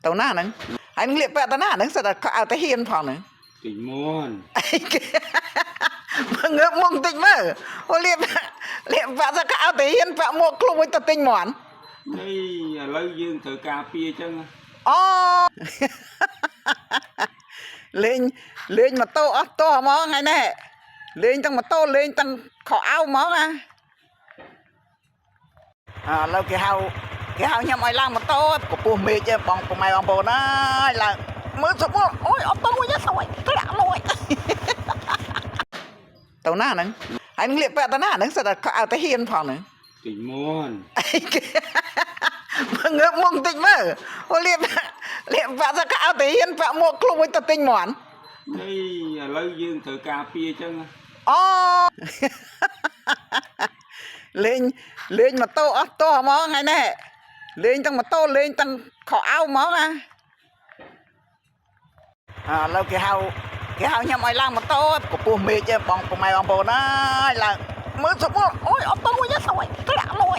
ទៅណាហ្នឹងហើយនឹងលៀកពាក់ទៅណាហ្នឹងសិតតែខោអាវទៅហ៊ានផងហ្នឹង ទិញមន់ អីគេមើលងើបមុខបន្តិចមើលអូលៀបលៀបពាក់សកអត់ទៅហ៊ានពាក់មួកឃ្លុំវិញទៅទិញមន់ នេះឥឡូវយើងត្រូវការពារអញ្ចឹង អូលេងលេងម៉ូតូអស់តោះហ្មងថ្ងៃនេះលេងទាំងម៉ូតូលេងទាំងខោអាវហ្មងណាអាឥឡូវគេហៅគេហៅខ្ញុំឲ្យឡើងម៉ូតូកម្ពស់មេឃឯងបងពុកម៉ែបងប្អូនអើយឡើងមើលសុបអូយអត់ទៅមួយទេសួយធ្លាក់លួយ ទៅណាហ្នឹងហើយនឹងលៀកពាក់ទៅណាហ្នឹងសិតតែខោអាវទៅហ៊ានផងហ្នឹង ទិញមន់ អីគេមើលងើបមុខបន្តិចមើលអូលៀបលៀបពាក់សកអត់ទៅហ៊ានពាក់មួកឃ្លុំវិញទៅទិញមន់ នេះឥឡូវយើងត្រូវការពារអញ្ចឹង អូលេងលេងម៉ូតូអស់តោះហ្មងថ្ងៃនេះលេងទាំងម៉ូតូលេងទាំងខោអាវហ្មងណាអាឥឡូវគេហៅគេហៅខ្ញុំឲ្យឡើងម៉ូតូកម្ពស់មេឃឯងបងពុកម៉ែបងប្អូនអើយឡើងមើលសុបអូយអត់ទៅមួយទេសួយធ្លាក់លួយ